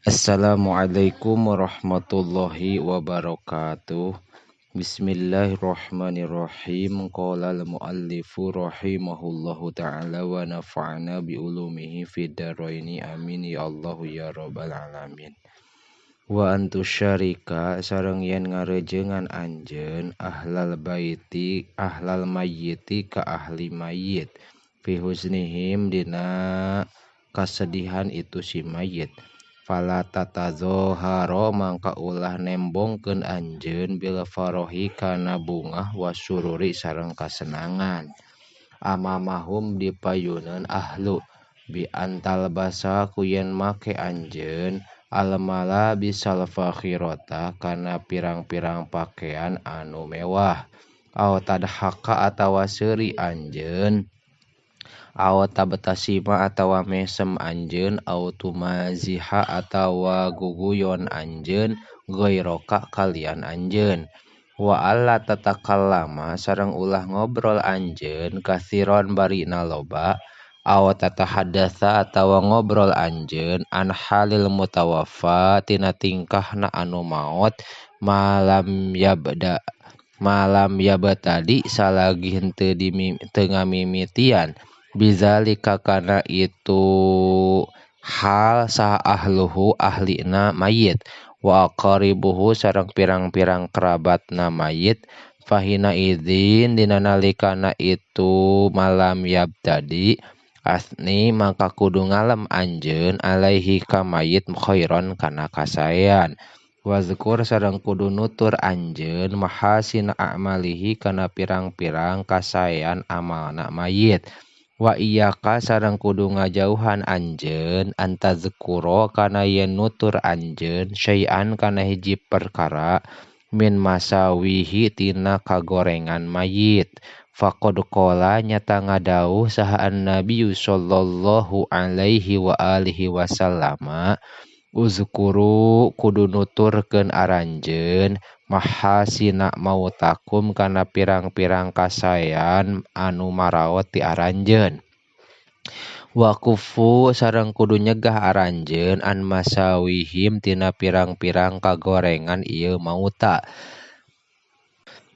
Assalamualaikum warahmatullahi wabarakatuh. Bismillahirrahmanirrahim. Qala al-muallifu rahimahullahu ta'ala wa nafa'ana bi ulumihi fid dharaini. Amin ya Allahu ya rabbal alamin. Wa antusyarika sareng yen ngarejengan anjeun ahlal baiti ahlal mayyiti ka ahli mayyit fi huznihim dina kasedihan itu si mayit. Fala tatazoharo mangka ulah nembongkeun anjeun bil farohi kana bungah wasururi sareng kasenangan. Amamahum dipayuneun ahlu bi antal basa ku yen make anjeun almala bisal fakhirata kana pirang-pirang pakaian anu mewah. Aw tadhaka atawa seuri anjeun, aw tabtasima atawa mesem anjeun, aw tumaziha atawa guguyon anjeun ghairaka kalian anjeun. Wa alla tatakallama sareng ulah ngobrol anjeun kasiron barina loba, aw tatahaddatsa atawa ngobrol anjeun an halil mutawaffa tina tingkahna anu maot malam yabda malam yabtadi salagi henteu teu ngamimitian bizalika kana itu hal saha ahluhu ahlina mayit wa aqaribuhu sareng pirang-pirang kerabatna mayit. Fahina idzin dina nalikana itu malam yabtadi asni maka kudu ngalem anjeun alaihi ka mayit khairon kana kasaean. Wazkur sareng kudu nutur anjeun mahasina a'malihi kana pirang-pirang kasaean amalna mayit. Wa iyyaka sareng kudu ngajauhan anjeun antazkura kana yen nutur anjeun syai'an kana hiji perkara min masawihi tina kagorengan mayit. Faqad qala nyata ngadauh saha an-nabi sallallahu alaihi wa alihi wasallama uzkuru kudu nuturkeun aranjeun mahasina mautakum kana pirang-pirang kasaean anu maraot ti aranjeun. Wa kufu sareng kudu nyegah aranjeun an masawihim tina pirang-pirang kagorengan ieu mauta.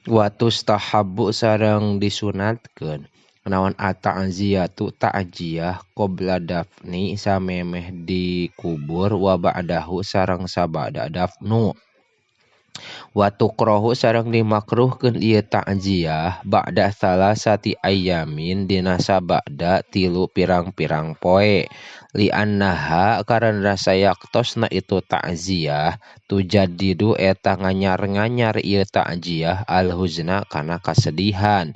Wa tustahabbu sareng disunatkeun naon at-ta'ziyatu ta'jiyah qabla dafni samemeh dikubur wa ba'dahu sareng sabada dafnu. Wa tukrahu sareng dimakruhkeun ieu ta'ziyah ba'da salasati ayyamin dina sabada tilu pirang-pirang poe. Li annaha karana sayaktosna itu ta'ziyah tujaddidu eta nganyar-nganyar ieu ta'ziyah al-huzna kana kasedihan.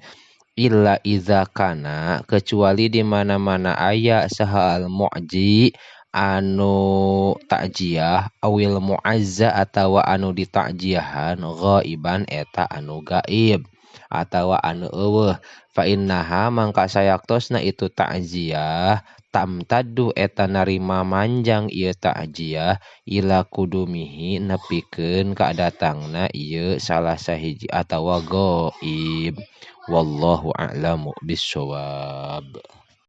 Illa iza kana kecuali di mana-mana aya saha al-mu'ji anu ta'jiyah awil mu'azza atawa anu dita'jiyahan ghaiban eta anu gaib atawa anu eueuh. Fa innaha mangka sayaktosna itu ta'jiyah tamtaddu eta narima manjang ieu ta'jiyah ila kudumihi nepikeun kadatangna ieu salah sahiji atawa gaib. Wallahu a'lamu bissawab.